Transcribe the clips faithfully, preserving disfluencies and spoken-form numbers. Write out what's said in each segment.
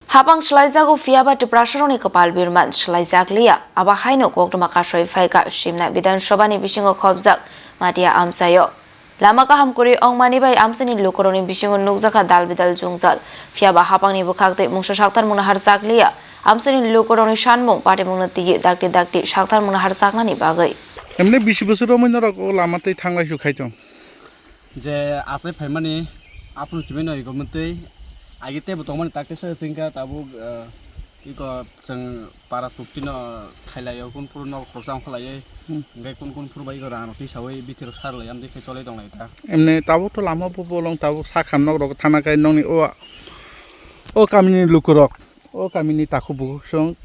Hapang swlaijago, phiyaba Tiprasarokni kwpal birman swlaijakliya. Abo haino koktwma kasoi phaikha simna Bidhan Sabhani bisingo khopjak Matia amchaio. Lama kaham kwrwi wngmani bai amchaini lukurokni bisingo nukjakha dal bidal jwngjal. Phiyaba hapangni bwkhak tei mungsa saktarmungno harjakliya. Amchaini lukurokni sanmung, patimungno twiwi dakti dakti saktarmungno harjaknani bagwi. Emne bisi bosor romwi norok o lama tei thanglai su khai tong. Je achai phaimani aphuru simi no ego mutwi agi tebo tongmani takte se singka tabuk, eh, iko chwng para chukti no khailaio, kun phuru no khoroksa ongkha laiwi, Hmm. Hingke kun kun phuru bai iko rang rok tisawi bithi rok sar lai amtwi khe cholai tong lai ta. Emne tabuk to lama bo bolong tabuk sakha nok rok thana khe nokni o, o kamini lukurok, o kamini takhuk bukhuk song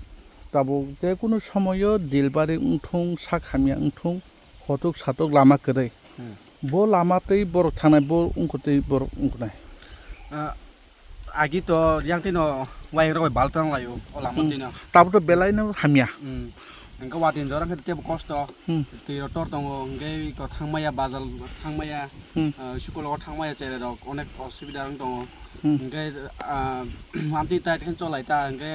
tabuk je kunu somoyo dilbari wngthung sak hamya wngthung hotuk satuk lama kwrwi. Hmm. Bo lama tei borok thangnai, bo wngkha tei borok wngkha nai. Ah, agi to yang twi no wayang rok bai bal tong laio, o lama Hmm. twi no. Tabuk to belai no hamya. Hmm. Hingke watwi ni jora hingke tebo kosto. Hmm. Twi rok tor tongo, hingke iko thangmaya, bazar thangmaya, Hmm. ah, school o thangmaya, cherai rok onek osubida wng tongo. Hmm. Hingke, ah, amtwi tai khe cholai ta, hingke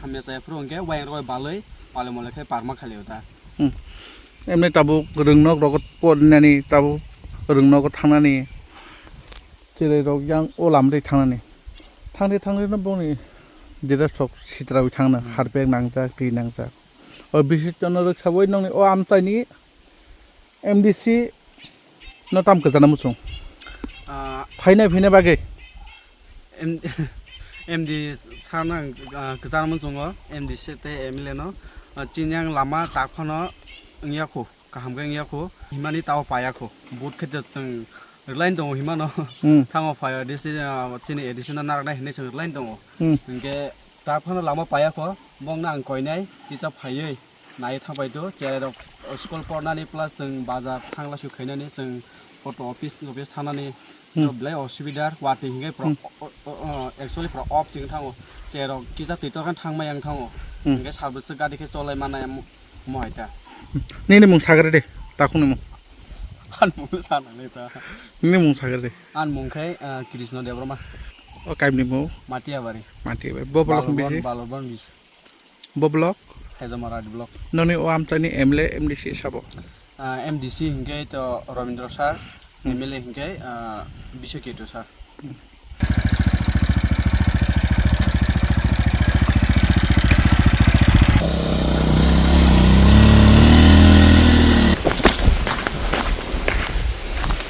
hamya chaya phuru hingke wayang rok bai balwi pale mole khe parma khalio ta. Hmm. Emni tabuk rwngnok rogo pornani, tabuk rwngnogo thangnani, cherai rok yang o lamri thangnani. Thangri thangri no bongni dress rok sitrawi thangna, Hmm. harpek nangjak, twi nangjak. O bishisto no rwksawi nongni o amchaini M D C no tam kwchana muchung. Ah. Phaina phina bagwi. M-, M D sana, ah, kwchana muchungo, M D C tei M L A no. Ah, chini ang lama tak phano wngya khu, kaham khe wngya khu. Himani tao paya khu. Vote khe chwng rwlaini tongo himano. Hmm. Thango phai A D C, ah, chini A D C no naraknai hinwi chwng rwlaini tongo. Hmm. Hinkhe tak phano lama paya khu, bongno ang koinai kisa phaiwi. Nai thangpai to, cherai rok school pornani plus chwng bazar thangla su khainani, chwng photo office, office thangnani, Hmm. no belai osubidar, watwi hingke pro-, Hmm. o-, o-, o-, actually pro off sing thango, cherai rok kisa twi torkhan thangmai ang thango, Hmm. hingke sarbwswk gari khe cholai manai mo, mo hai ta. Nini mung sagre de, takhukni mung. An mung sa nang le ta. Nini mung sagre de. An mung khe, ah, Krishna Debbarma. O kaimni mung? Matiabari. Matiabari. Bo block Balurban, bisi? Balurban bisi. Bo block? Hezamara block. Noni o amchaini M L A, M D C sabo? Ah, M D C hinkhe to Robindra sir, Hmm. M L A hinkhe, ah, Biswa Ketu sir.